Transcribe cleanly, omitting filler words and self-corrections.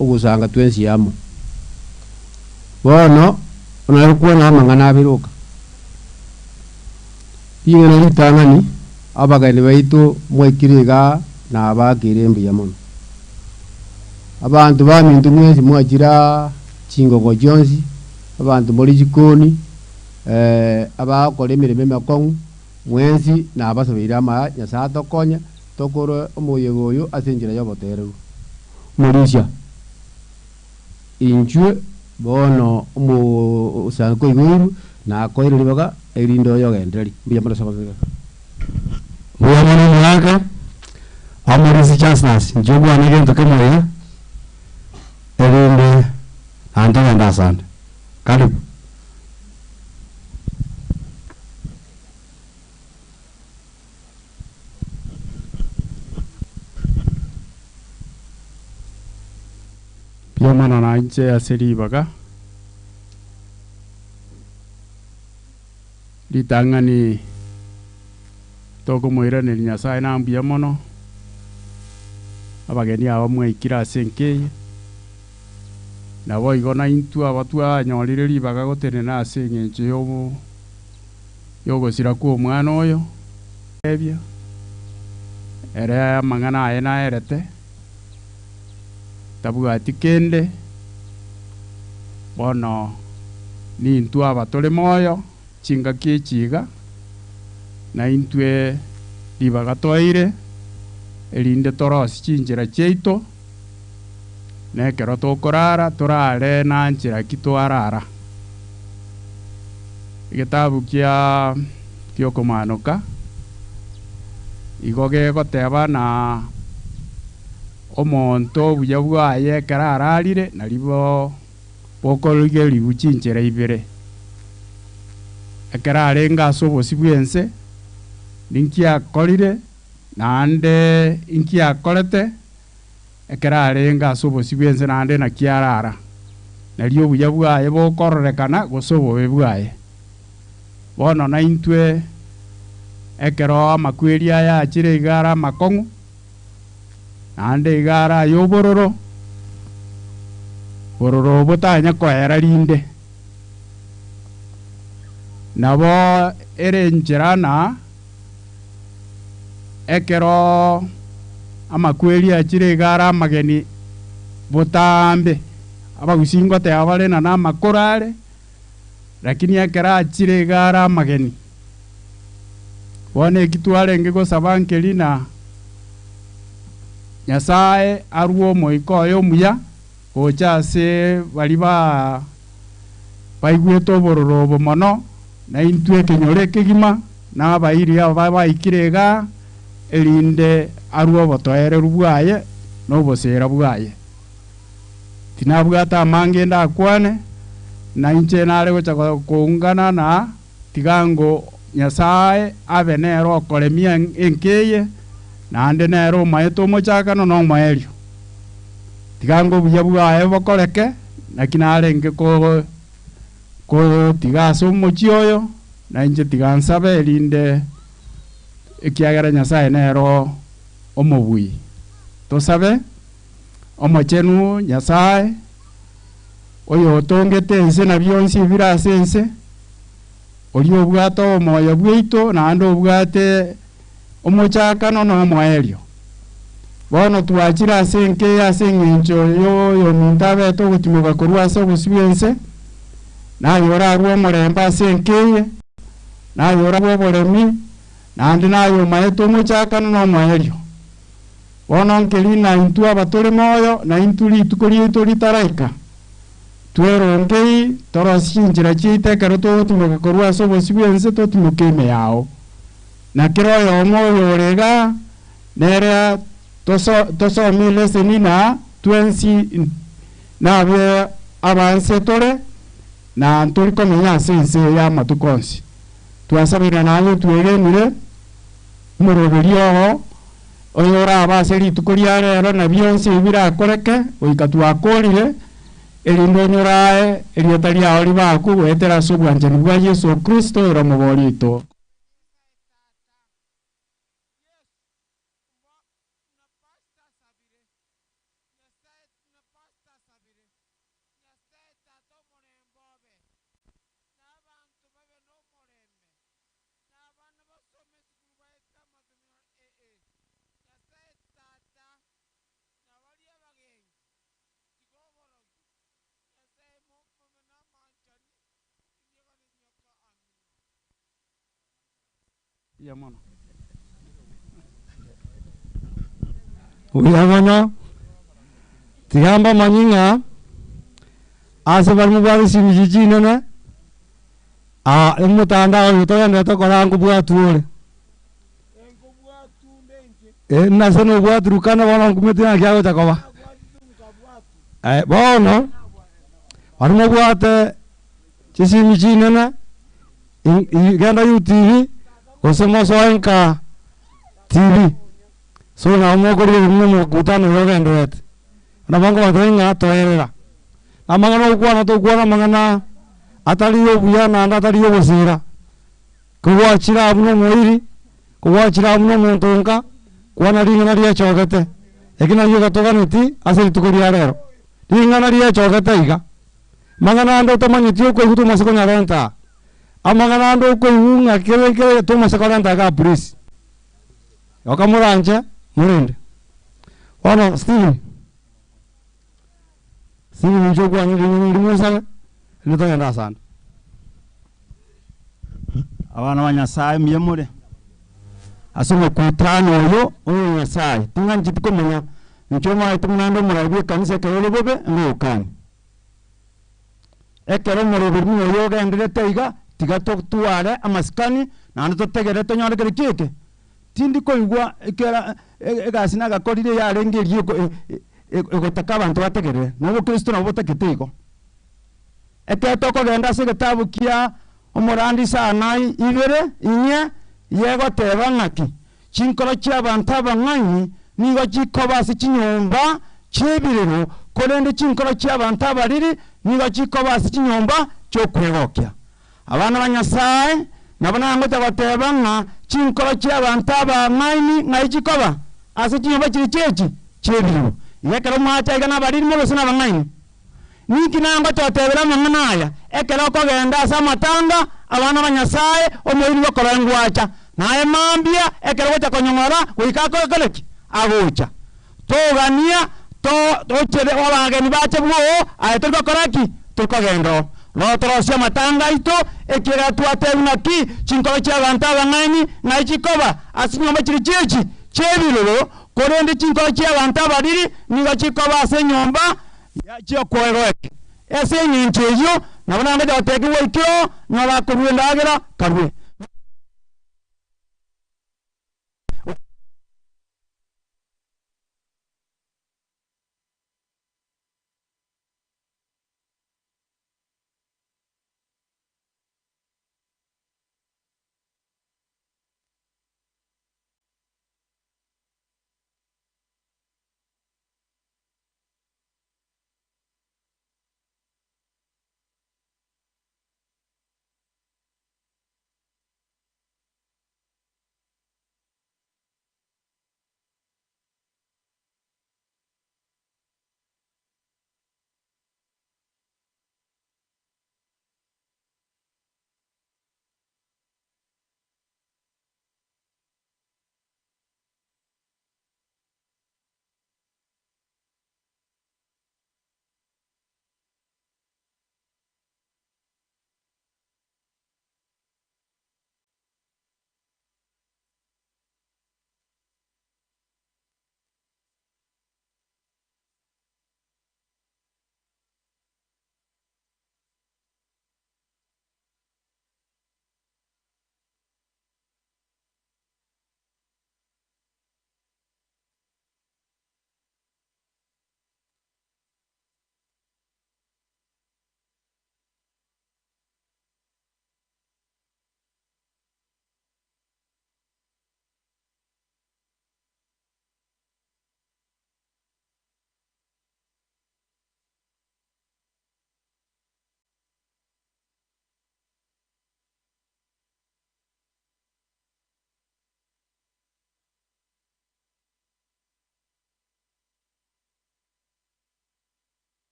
Ogosanga twensi amo. Bono onare gokwana amang'ana abere oka. Ring'ana ritang'ani, abageni baito mwaikire igaa nabaakire mbuya mono. Abanto baminto mwensi mwachire aa chingogo chionsi, abanto more chikoni, abagokora emeremo emekong'u, mwensi nabasabeire amaya, Nyasae atokonye tokore omoyega oyo ase enchera y'obotoereru. Omorisia, Inchwe bono omosango oigoirwe, nakoeire ribaga, erinde oyogendererie. Mbuya mono ase ogotegerera. Mbuya mono omogaka, Omorisia Justus, inche okwane egento kemo iga, erinde naende togende asande. Karibu. Mbuya mono nainche ase ribaga ritang'ani tokomoiraneria Nyasae na mbuya mono, abageni aba mwaikire ase enka eye, naboigo naintwe aba twanyorire ribaga gotenena ase eng'encho yobo. Y'ogosira kw'omwana oyo. Ebio, ere amang'ana aye naerete, tabwati kende. Bono nintwe aba tore moyo chingaki echi iga, na intwe ribaga twaeire, erinde torosie chinchera chiaito, na ekero tokorara, torare na nchera ki twarara. Egetabu kia ki'okomanoka igo gegoteba na omonto obuya bwaye ekero ararire nario bokorigerigwa chinchera ibere. Ekero arenge ase obosio bw'ense, ninki akorire naende inki akorete? Ekero arenge ase obosio bw'ense naende naki arara, nario obuya bwaye bokororekana gose obobe bwaye. Bono naintwe ekero amakweri aya achire iga are amakong'u, naende iga are ay'obororo, bororo obo tanya koera rinde. Nabo ere enchera na. Ekero amakweri achire iga are amageni botambe, abagusii ngoteba bare ng'a namakoro are, lakini ekero achire iga are amageni. Bono eki twarenge gosaba nkeri na Nyasae arue omoika oye omuya gocha ase baria ba baigwete obororo obo mono, na intwe ekenyoro ekegima, na abairi aba baikire igaa, erinde arue obotoereru bwaye na oboseera bwaye. Tinabwate amange ndakwane, na inche nare gocha koungana na tiga ngo Nyasae abe nere okoremia enka eye, naende nere omaete omochakano na omoerio. Tiga ngo obuya bwaye bokoreke, naki narenge kotiga ase omochie oyo, na inche tiga nsabe erinde, ekiagera Nyasae nere omobui. Tosabe, Omochenu Nyasae, oyotongete ense na bionsi ebire ase ense, oria obwate omoyo bwaito naende obwate omochakano na omoerio. Bono twachire ase enka eye ase engencho y'oyominto abete ogotimoka korwa ase obosio bw'ense, naye orarue omorembe ase enka eye, naye orarue oboremi, naende naye omaete omochakano na omoerio. Bono nkeri na intwe abatore moyo, na intwe rituko riaito ritaraika, tweronkei, torosie chinchera chiaito ekero togotimoka korwa ase obosio bw'ense totimoke ime yao. Na kera oyomo oyore igaa, nere tosomie eleseni na twensi nabe abanse tore, na ntori komenya ase ense eye amatuko onsi. Twasabeire naye otwegenire omoroberio oo, oyorabe ase rituko ria rero, na bionsi ebi birakoreke goika twakorire, erinde onyore aye erieta riao ribakwe goetera ase obwanchani bwa Yeso Kristo ere Omobori oito. Mbuya mono. Buya mono, tiga mbamanyie ng'a ase baria mobwate chimisi chinene, aa omotandao oyo togenderete kora nkobwatwa ore. Eh, nase nobwati Turkana bono nkumeti naki agocha koba. Eh, bono, baria mobwate chisimi chinene, i- i- genda UTV, gose mosoe nka TV, so nabo mokorigereria buna omokutano oyo ogendererete. Nabo nkobatebia ng'a toerera, amang'ana ogokwana tokwana amang'ana atari obuya naende atari obosira. Kogwachire abwo nomoiri, kogwachire abwo nomonto onka, kwana ring'ana riechogete. Eki nakio gatoganeti ase rituko ria rero. Ring'ana riechogete iga. Mang'ana ande otamanyeti okoigwa tomase konyarenta aa. Amang'ana ande okoigwa ng'a kere kere tomase korenta igaa please. Yoka moranche, morende. Bono Stephen, Stephen inche okwane ring'ana erimo osabe, rinde togende asande. Abana ba Nyasae mbuya more ase omokutano oyo oyo Nyasae, ting'ancheti komanya inche omanyete buna inde omorai bw'ekanisa ekero ore bobe ngogokania. Ekero omoroberi buna oyo ogenderete iga, tiga totware amasikani naende totegere tonyore kere ki eke. Tindi koigwa ekera egasi nagakorire yarenge eria eko egotaka abanto bategerere, na obokristo nabo botagete igo. Ekero tokogenda ase egetabu kia omorandi Sanai ibere inye yegoteba ng'aki, Chinkoro chi'abanto abang'aini nigo chikoba ase chinyomba chi'ebirero, korende chinkoro chi'abanto abariri nigo chikoba ase chinyomba chi'okwegokia. Abana ba Nyasae nabo nangocha goteba ng'a chinkoro chi'abanto abang'aini ng'ai chikoba? Ase chinyomba chiria chi'echi chi'ebirero. Igo ekero mwacha iga nabariri more gose nabang'aini? Ninki nangocha gotebera amang'ana aya? Ekero okogenda ase amatanga, abana ba Nyasae, omoiri gokorengwa acha, naye mambia ekero ogocha konyong'ora goika akore ki? Agocha. Togania to tochere abageni bache bwoo, aye tori gokora ki? Tori kogenda oo. Roho torosie amatanga aito, ekiagera twatebiwa naki chinkoro chi'abanto abang'aini ng'ai chikoba ase chinyomba chiria chi'echi chi'ebiroro, korende chinkoro chi'abanto abariri nigo chikoba ase enyomba chi'okwegokia. Ase engencho eyio nabo nagocha goteekigwa goikera oo, nyora akorua endagera, karue.